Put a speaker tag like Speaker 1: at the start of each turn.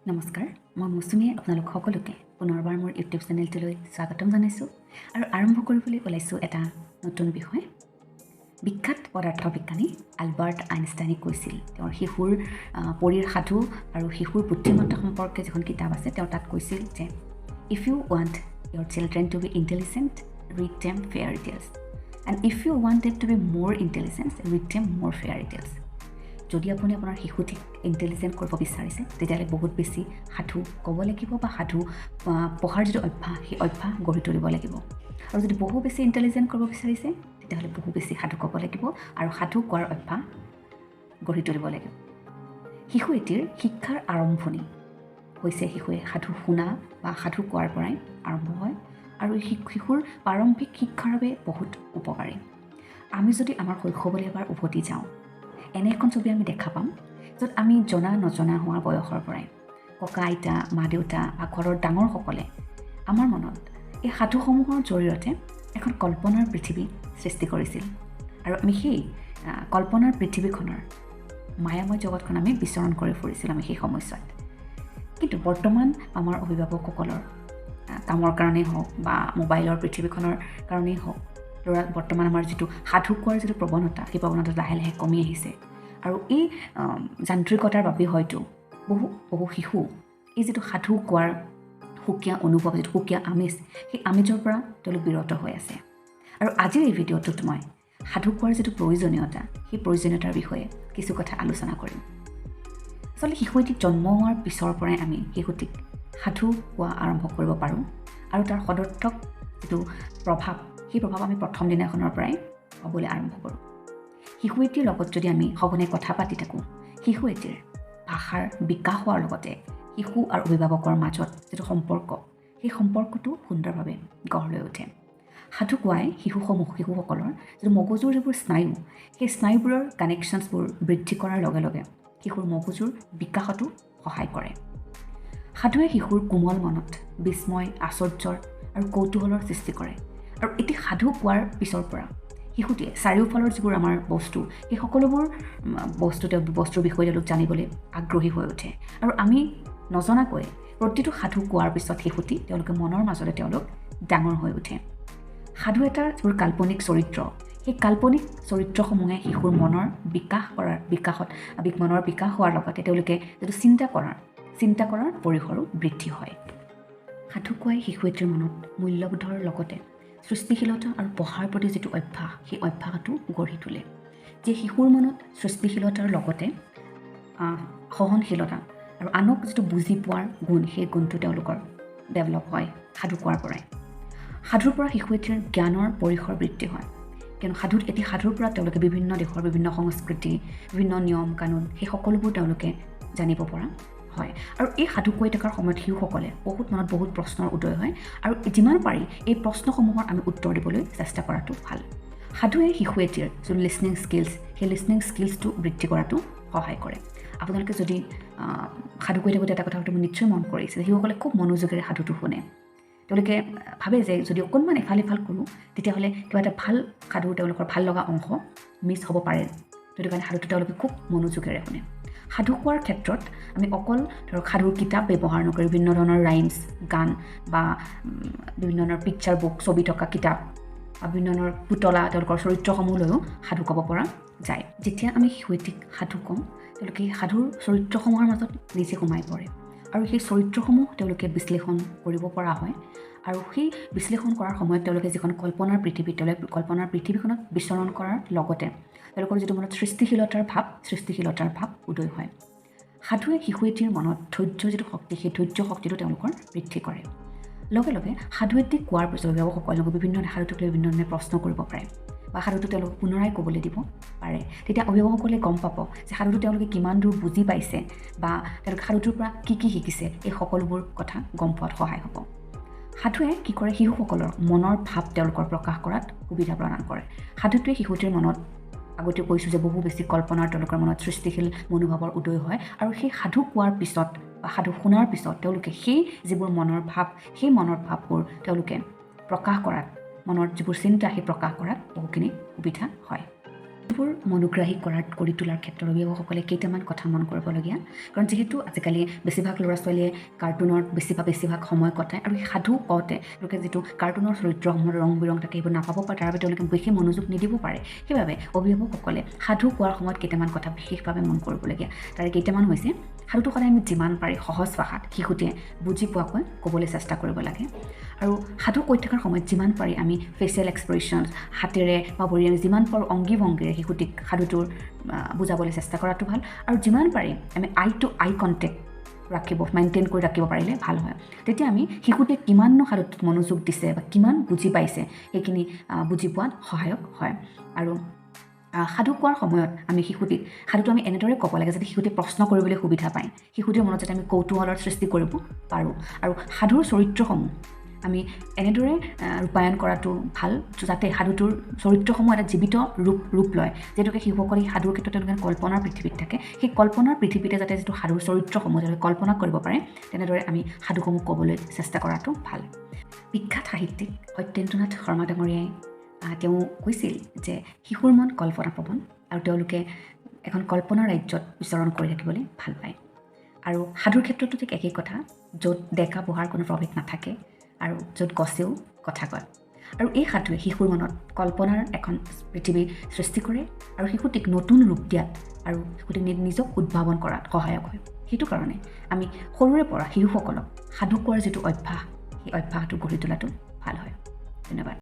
Speaker 1: নমস্কাৰ, মই মৌচুমীয়ে আপোনালোক সকলোকে পুনৰবাৰ মোৰ ইউটিউব চেনেলটোলৈ স্বাগতম জনাইছোঁ আৰু আৰম্ভ কৰিবলৈ ওলাইছোঁ এটা নতুন বিষয়। বিখ্যাত পদাৰ্থ বিজ্ঞানী আলবাৰ্ট আইনষ্টাইনে কৈছিল, তেওঁৰ শিশুৰ পৰীৰ সাধু আৰু শিশুৰ বুদ্ধিমত্তা সম্পৰ্কে যিখন কিতাপ আছে, তেওঁ তাত কৈছিল যে "If you want your children to be intelligent, read them fairy tales, and if you want them to be more intelligent, read them more fairy tales." যদি আপুনি আপোনাৰ শিশুটিক ইণ্টেলিজেণ্ট কৰিব বিচাৰিছে, তেতিয়াহ'লে বহুত বেছি সাধু ক'ব লাগিব বা সাধু পঢ়াৰ যিটো অভ্যাস, সেই অভ্যাস গঢ়ি তুলিব লাগিব। আৰু যদি বহু বেছি ইণ্টেলিজেণ্ট কৰিব বিচাৰিছে, তেতিয়াহ'লে বহু বেছি সাধু ক'ব লাগিব আৰু সাধু কোৱাৰ অভ্যাস গঢ়ি তুলিব লাগিব। শিশু এটিৰ শিক্ষাৰ আৰম্ভণি হৈছে শিশুৱে সাধু শুনা বা সাধু কোৱাৰ পৰাই আৰম্ভ হয় আৰু শিশুৰ প্ৰাৰম্ভিক শিক্ষাৰ বাবে বহুত উপকাৰী। আমি যদি আমাৰ শৈশৱলৈ এবাৰ উভতি যাওঁ, এনে এখন ছবি আমি দেখা পাম য'ত আমি জনা নজনা হোৱা বয়সৰ পৰাই ককা আইতা, মা দেউতা বা ঘৰৰ ডাঙৰসকলে আমাৰ মনত এই সাধুসমূহৰ জৰিয়তে এখন কল্পনাৰ পৃথিৱী সৃষ্টি কৰিছিল আৰু আমি সেই কল্পনাৰ পৃথিৱীখনৰ মায়াময় জগতখন আমি বিচৰণ কৰি ফুৰিছিলোঁ আমি সেই সময়ছোৱাত। কিন্তু বৰ্তমান আমাৰ অভিভাৱকসকলৰ কামৰ কাৰণেই হওক বা মোবাইলৰ পৃথিৱীখনৰ কাৰণেই হওক, বৰ্তমান আমাৰ যিটো সাধু কোৱাৰ যিটো প্ৰৱণতা, সেই প্ৰৱণতা লাহে লাহে কমি আহিছে। আৰু এই যান্ত্ৰিকতাৰ বাবে হয়তো বহু বহু শিশু এই যিটো সাধু কোৱাৰ সুকীয়া অনুভৱ, যিটো সুকীয়া আমেজ, সেই আমেজৰ পৰা তেওঁলোক বিৰত হৈ আছে। আৰু আজিৰ এই ভিডিঅ'টোত মই সাধু কোৱাৰ যিটো প্ৰয়োজনীয়তা, সেই প্ৰয়োজনীয়তাৰ বিষয়ে কিছু কথা আলোচনা কৰিম। আচলতে শিশু এটি জন্ম হোৱাৰ পিছৰ পৰাই আমি শিশুটিক সাধু কোৱা আৰম্ভ কৰিব পাৰোঁ আৰু তাৰ সদৰ্থক যিটো প্ৰভাৱ, সেই প্ৰভাৱ আমি প্ৰথম দিনাখনৰ পৰাই পাবলৈ আৰম্ভ কৰোঁ। শিশু এটিৰ লগত যদি আমি সঘনাই কথা পাতি থাকোঁ, শিশু এটিৰ ভাষাৰ বিকাশ হোৱাৰ লগতে শিশু আৰু অভিভাৱকৰ মাজত যিটো সম্পৰ্ক, সেই সম্পৰ্কটো সুন্দৰভাৱে গঢ় লৈ উঠে। সাধু কোৱাই শিশুসকলৰ যিটো মগজুৰ যিবোৰ স্নায়ু, সেই স্নায়ুবোৰৰ কানেকশ্যনছবোৰ বৃদ্ধি কৰাৰ লগে লগে শিশুৰ মগজুৰ বিকাশতো সহায় কৰে। সাধুৱে শিশুৰ কোমল মনত বিস্ময়, আশ্চৰ্যৰ আৰু কৌতূহলৰ সৃষ্টি কৰে। আৰু এটি সাধু কোৱাৰ পিছৰ পৰা শিশুটিয়ে চাৰিওফালৰ যিবোৰ আমাৰ বস্তু, সেই সকলোবোৰ বস্তু তেওঁ বস্তুৰ বিষয়ে তেওঁলোক জানিবলৈ আগ্ৰহী হৈ উঠে। আৰু আমি নজনাকৈ প্ৰতিটো সাধু কোৱাৰ পিছত শিশুটি তেওঁলোকে মনৰ মাজতে তেওঁলোক ডাঙৰ হৈ উঠে। সাধু এটাৰ যিবোৰ কাল্পনিক চৰিত্ৰ, সেই কাল্পনিক চৰিত্ৰসমূহে শিশুৰ মনৰ বিকাশ হোৱাৰ লগতে তেওঁলোকে যিটো চিন্তা কৰাৰ পৰিসৰো বৃদ্ধি হয়। সাধু কোৱাই শিশু এটিৰ মনত মূল্যবোধৰ লগতে সৃষ্টিশীলতা আৰু পঢ়াৰ প্ৰতি যিটো অভ্যাস, সেই অভ্যাসটো গঢ়ি তোলে, যে শিশুৰ মনত সৃষ্টিশীলতাৰ লগতে সহনশীলতা আৰু আনক যিটো বুজি পোৱাৰ গুণ, সেই গুণটো তেওঁলোকৰ ডেভেলপ হয় সাধু কোৱাৰ পৰাই। সাধুৰ পৰা শিশু এটিৰ জ্ঞানৰ পৰিসৰ বৃদ্ধি হয়, কিয়নো এটি সাধুৰ পৰা তেওঁলোকে বিভিন্ন দেশৰ বিভিন্ন সংস্কৃতি, বিভিন্ন নিয়ম কানুন, সেই সকলোবোৰ তেওঁলোকে জানিব পৰা হয়। আৰু এই সাধু কৈ থকাৰ সময়ত শিশুসকলে মনত বহুত প্ৰশ্নৰ উদয় হয় আৰু যিমান পাৰি এই প্ৰশ্নসমূহৰ আমি উত্তৰ দিবলৈ চেষ্টা কৰাটো ভাল। সাধুৱে শিশু এটিৰ যিটো লিচনিং স্কিলছ, সেই লিচনিং স্কিলছটো বৃদ্ধি কৰাটো সহায় কৰে। আপোনালোকে যদি সাধু কৈ থাকোঁতে এটা কথা হয়তো নিশ্চয় মন কৰিছে, শিশুসকলে খুব মনোযোগেৰে সাধুটো শুনে। তেওঁলোকে ভাবে যে যদি অকণমান ইফাল সিফাল কৰোঁ, তেতিয়াহ'লে কিবা এটা ভাল সাধুৰ তেওঁলোকৰ ভাল লগা অংশ মিছ হ'ব পাৰে। সেইটো কাৰণে সাধুটো তেওঁলোকে খুব মনোযোগেৰে শুনে। সাধু কোৱাৰ ক্ষেত্ৰত আমি অকল ধৰক সাধুৰ কিতাপ ব্যৱহাৰ নকৰি বিভিন্ন ধৰণৰ ৰাইমছ, গান বা বিভিন্ন ধৰণৰ পিকচাৰ বুক, ছবি থকা কিতাপ বা বিভিন্ন ধৰণৰ পুতলা, তেওঁলোকৰ চৰিত্ৰসমূহ লৈও সাধু ক'ব পৰা যায়। যেতিয়া আমি শিশু এটিক সাধু কওঁ, তেওঁলোকে সেই সাধুৰ চৰিত্ৰসমূহৰ মাজত নিজে সোমাই পৰে আৰু সেই চৰিত্ৰসমূহ তেওঁলোকে বিশ্লেষণ কৰিব পৰা হয়। আৰু সেই বিশ্লেষণ কৰাৰ সময়ত তেওঁলোকে যিখন কল্পনাৰ পৃথিৱী, তেওঁলোকে কল্পনাৰ পৃথিৱীখনত বিচৰণ কৰাৰ লগতে তেওঁলোকৰ যিটো মনত সৃষ্টিশীলতাৰ ভাৱ উদয় হয়। সাধুৱে শিশু এটিৰ মনত ধৈৰ্য যিটো শক্তি, সেই ধৈৰ্য শক্তিটো তেওঁলোকৰ বৃদ্ধি কৰে। লগে লগে সাধু এটি কোৱাৰ পিছত অভিভাৱকসকলে বিভিন্ন সাধুটোক লৈ বিভিন্ন ধৰণে প্ৰশ্ন কৰিব পাৰে বা সাধুটো তেওঁলোকক পুনৰাই ক'বলৈ দিব পাৰে। তেতিয়া অভিভাৱকসকলে গম পাব যে সাধুটো তেওঁলোকে কিমান দূৰ বুজি পাইছে বা তেওঁলোকে সাধুটোৰ পৰা কি কি শিকিছে, এই সকলোবোৰ কথা গম পোৱাত সহায় হ'ব। সাধুৱে কি কৰে? শিশুসকলৰ মনৰ ভাৱ তেওঁলোকৰ প্ৰকাশ কৰাত সুবিধা প্ৰদান কৰে। সাধুটোৱে শিশুটিৰ মনত, আগতে কৈছোঁ যে বহু বেছি কল্পনাৰ, তেওঁলোকৰ মনত সৃষ্টিশীল মনোভাৱৰ উদয় হয়। আৰু সেই সাধু কোৱাৰ পিছত বা সাধু শুনাৰ পিছত তেওঁলোকে সেই যিবোৰ মনৰ ভাৱ, সেই মনৰ ভাৱবোৰ তেওঁলোকে প্ৰকাশ কৰাত, মনৰ যিবোৰ চিন্তা, সেই প্ৰকাশ কৰাত বহুখিনি সুবিধা হয়। সাধুবোৰ মনোগ্ৰাহী কৰি তোলাৰ ক্ষেত্ৰত অভিভাৱকসকলে কেইটামান কথা মন কৰিবলগীয়া। কাৰণ যিহেতু আজিকালি বেছিভাগ ল'ৰা ছোৱালীয়ে কাৰ্টুনত বেছিভাগ সময় কটায় আৰু সেই সাধু কওঁতে তেওঁলোকে যিটো কাৰ্টুনৰ চৰিত্ৰসমূহৰ ৰং বিৰং থাকে সেইবোৰ নাপাব পাৰে, তাৰ বাবে তেওঁলোকে বিশেষ মনোযোগ নিদিব পাৰে। সেইবাবে অভিভাৱকসকলে সাধু কোৱাৰ সময়ত কেইটামান কথা বিশেষভাৱে মন কৰিবলগীয়া। তাৰে কেইটামান হৈছে, সাধুটো সদায় আমি যিমান পাৰি সহজ ভাষাত শিশুটিয়ে বুজি পোৱাকৈ ক'বলৈ চেষ্টা কৰিব লাগে। আৰু সাধু কৈ থকাৰ সময়ত যিমান পাৰি আমি ফেচিয়েল এক্সপ্ৰেশ্যনছ, হাতেৰে বা ভৰিৰে আমি যিমান পাৰোঁ অংগী ভংগীৰে শিশুটিক সাধুটোৰ বুজাবলৈ চেষ্টা কৰাটো ভাল। আৰু যিমান পাৰি আমি আই টু আই কণ্টেক্ট ৰাখিব, মেইনটেইন কৰি ৰাখিব পাৰিলে ভাল হয়। তেতিয়া আমি শিশুটিয়ে কিমাননো সাধুটোত মনোযোগ দিছে বা কিমান বুজি পাইছে সেইখিনি বুজি পোৱাত সহায়ক হয়। আৰু সাধু কোৱাৰ সময়ত আমি শিশুটিক সাধুটো আমি এনেদৰে ক'ব লাগে যাতে শিশুটিয়ে প্ৰশ্ন কৰিবলৈ সুবিধা পায়, শিশুটিৰ মনত যাতে আমি কৌতূহলৰ সৃষ্টি কৰিব পাৰোঁ। আৰু সাধুৰ চৰিত্ৰসমূহ আমি এনেদৰে ৰূপায়ণ কৰাটো ভাল যাতে সাধুটোৰ চৰিত্ৰসমূহ এটা জীৱিত ৰূপ লয়। যিহেতুকে শিশুসকলে সাধুৰ ক্ষেত্ৰত তেওঁলোকে কল্পনাৰ পৃথিৱীত থাকে, সেই কল্পনাৰ পৃথিৱীতে যাতে যিটো সাধুৰ চৰিত্ৰসমূহ তেওঁলোকে কল্পনা কৰিব পাৰে তেনেদৰে আমি সাধুসমূহ ক'বলৈ চেষ্টা কৰাটো ভাল। বিখ্যাত সাহিত্যিক সত্যেন্দ্ৰনাথ শৰ্মা ডাঙৰীয়াই তেওঁ কৈছিল যে শিশুৰ মন কল্পনাপ্ৰৱণ আৰু তেওঁলোকে এখন কল্পনাৰ ৰাজ্যত বিচৰণ কৰি থাকিবলৈ ভাল পায়। আৰু সাধুৰ ক্ষেত্ৰতো ঠিক একেই কথা, য'ত ডেকা বুঢ়াৰ কোনো প্ৰভেদ নাথাকে আৰু য'ত গছেও কথা কয়। আৰু এই সাধুৱে শিশুৰ মনত কল্পনাৰ এখন পৃথিৱী সৃষ্টি কৰে আৰু শিশুটিক নতুন ৰূপ দিয়াত আৰু শিশুটিক নিজক উদ্ভাৱন কৰাত সহায়ক হয়। সেইটো কাৰণে আমি সৰুৰে পৰা শিশুসকলক সাধু কোৱাৰ যিটো অভ্যাস, সেই অভ্যাসটো গঢ়ি তোলাটো ভাল হয়। ধন্যবাদ।